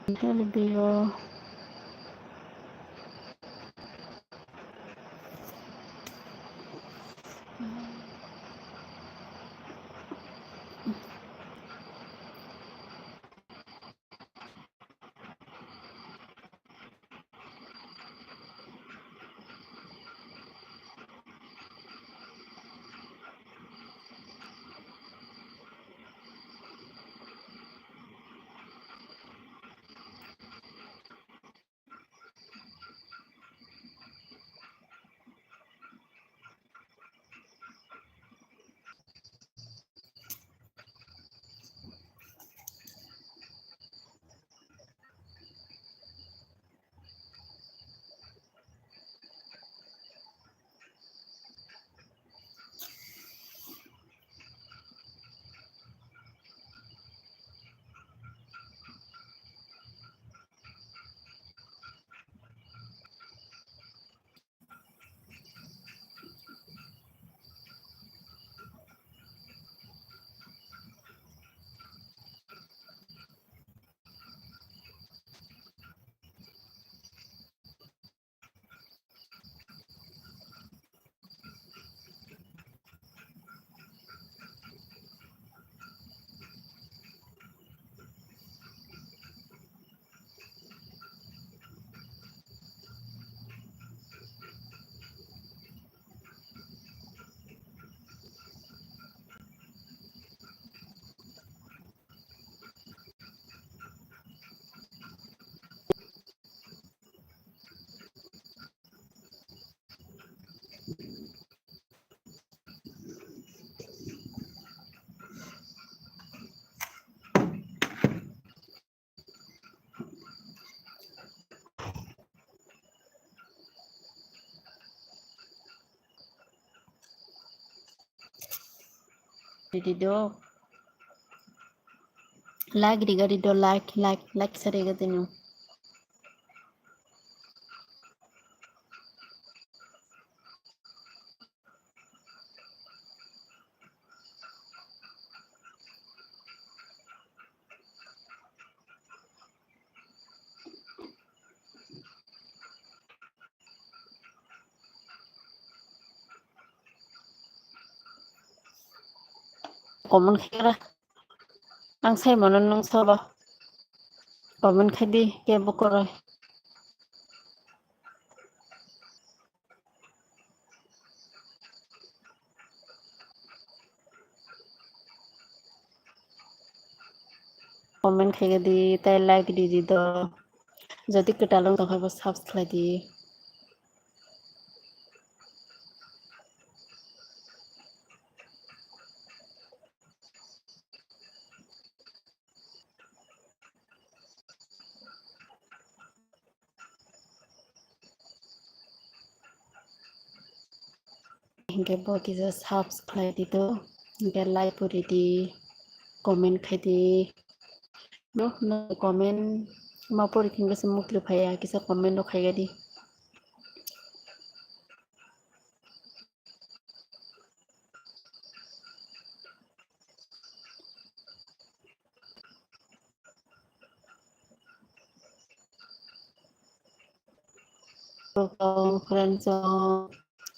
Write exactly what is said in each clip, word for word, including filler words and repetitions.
Help you. Didi do. Like riga di do, like, like, like sa riga di no. Comment khaira. Ang sai mano nung solo. Comment khai di, kebo koroi. Comment khai di, tai like di di do. Jodi kwtal wng tongkha bo subscribe khlai di. Hinkhe bo kisa subscribe khlai di do, hinkhe like puri di, comment khai di. No, no comment ma pori hinkhe se mukli phaiya, kisa comment no khai di. Friends,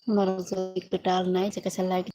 norok jodi kwtal nai, je kaisa like.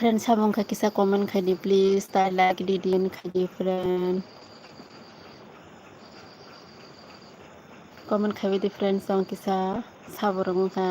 Friend, sabo wngkha kisa comment khaidi please, tai like di din khaidi friend. Comment khaibai di friend, chwng kisa sabo rwngkha.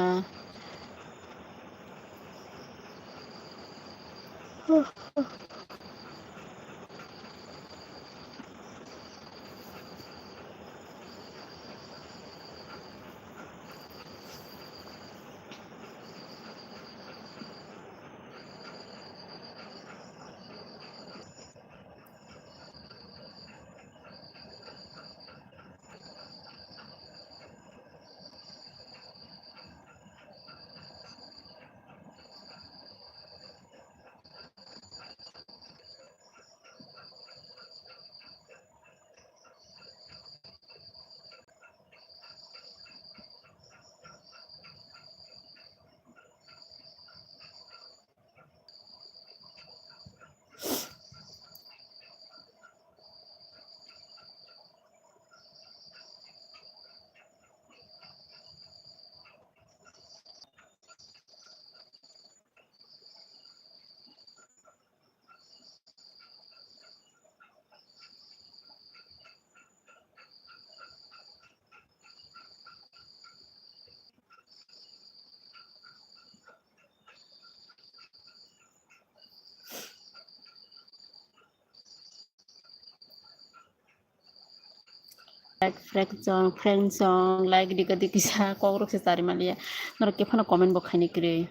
Like friend song, friend song, like di kadi kisa kokrok se chari maliya. Norok kephano comment bo khaini kwrwi,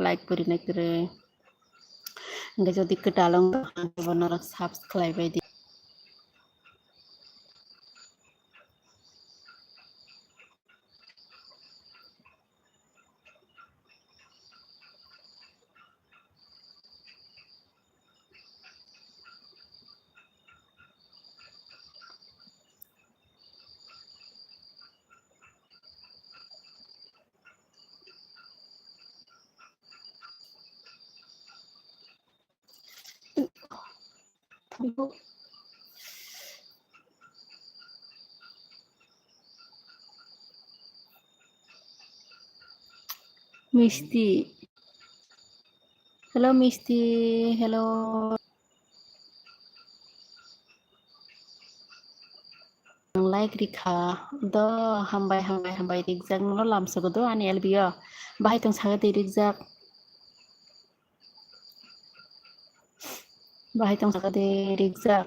like bo rinai kwrwi. Hingke jodi kwtal wngkha, hingke bo norok subscribe bai di. Misti. Hello, Misti. Hello. Ang like rikha. Do, hambai, hambai, hambai. Rijak no lamsogo do ani L B o. Bahai tong saga de rijak. Bahai tong saga de rijak.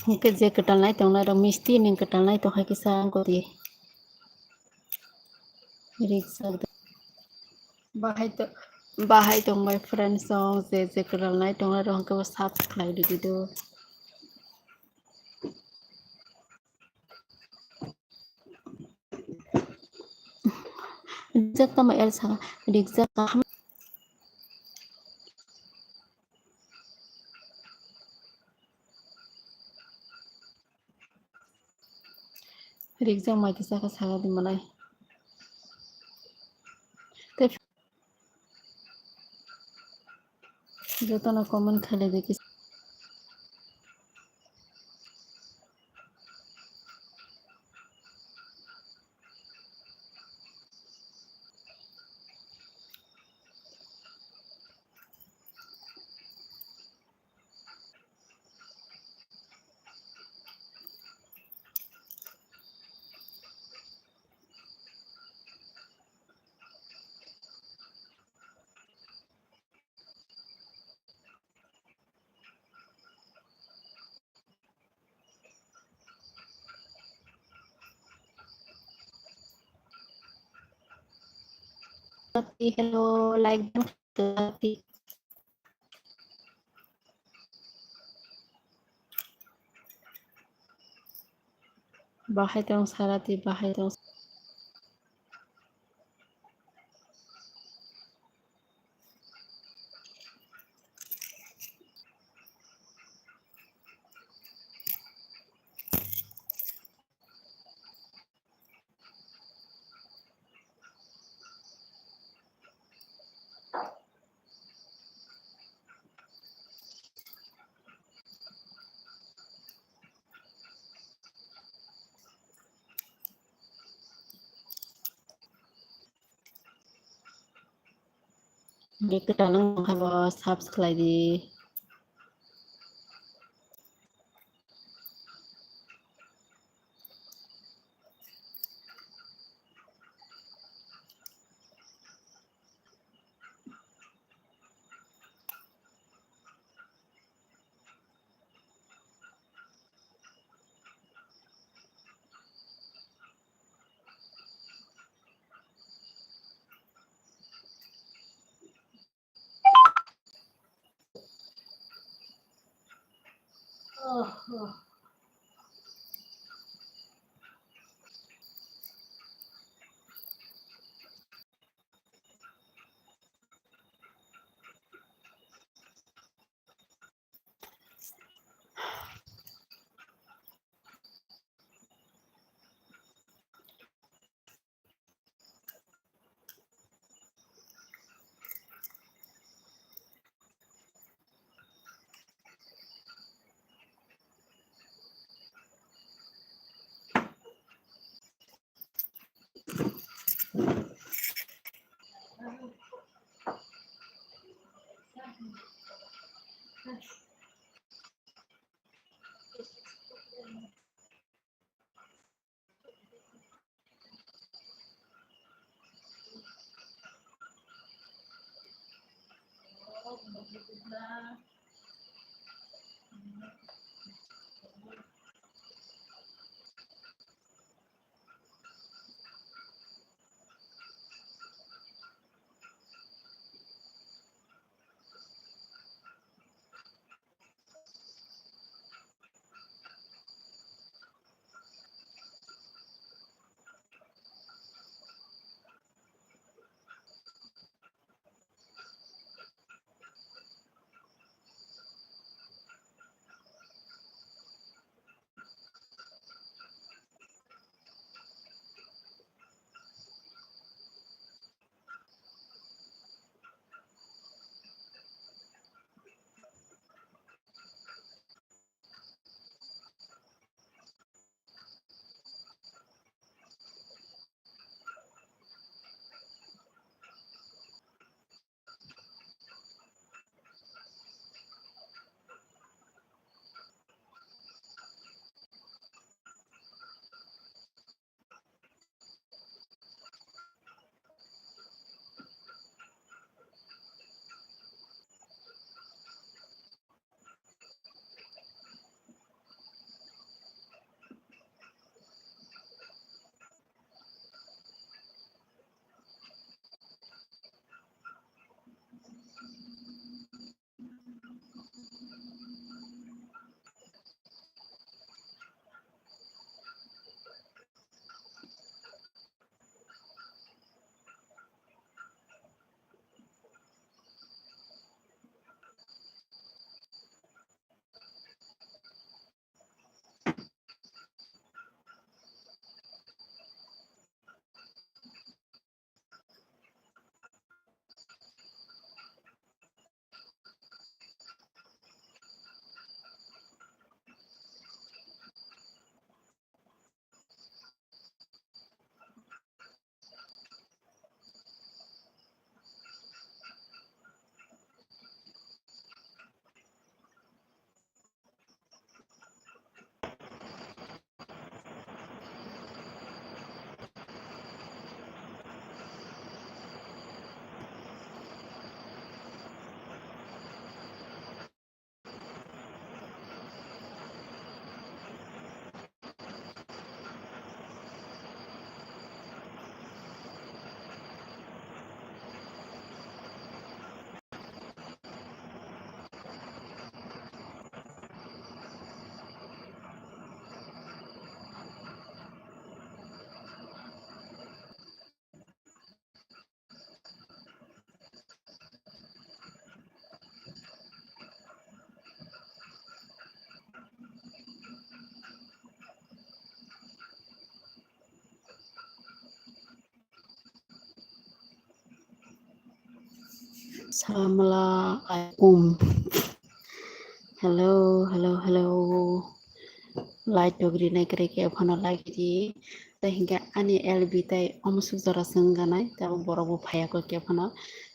Hingke je kwtal nai tongnai rok misti ning kwtal nai tongkha kisa ang koti. Rijak de. Bahai to, bahai tong bai friend song je je kwtal nai tongnai rok hingke bo subscribe di do. Rijak tamo el saka, rijak kaham. Rijak mai kisa ka saka di malai. Jotono comment khailai di kisa. Hello, like dan. Bahai tong Sarati, bahai tong. Ni kwtal wngkha bo subscribe di. Samla alaikum. Hello, hello, hello. Like togri nai kwrwi khe phano like di. Tei hinkhe ani L B tei omo suk jora se wngjanai, tei abo borok bo phaiya khe phano,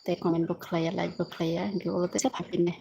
tei comment bo khlaiya, like bo khlaiya, hinkhe ulo teisa phaiphirnai.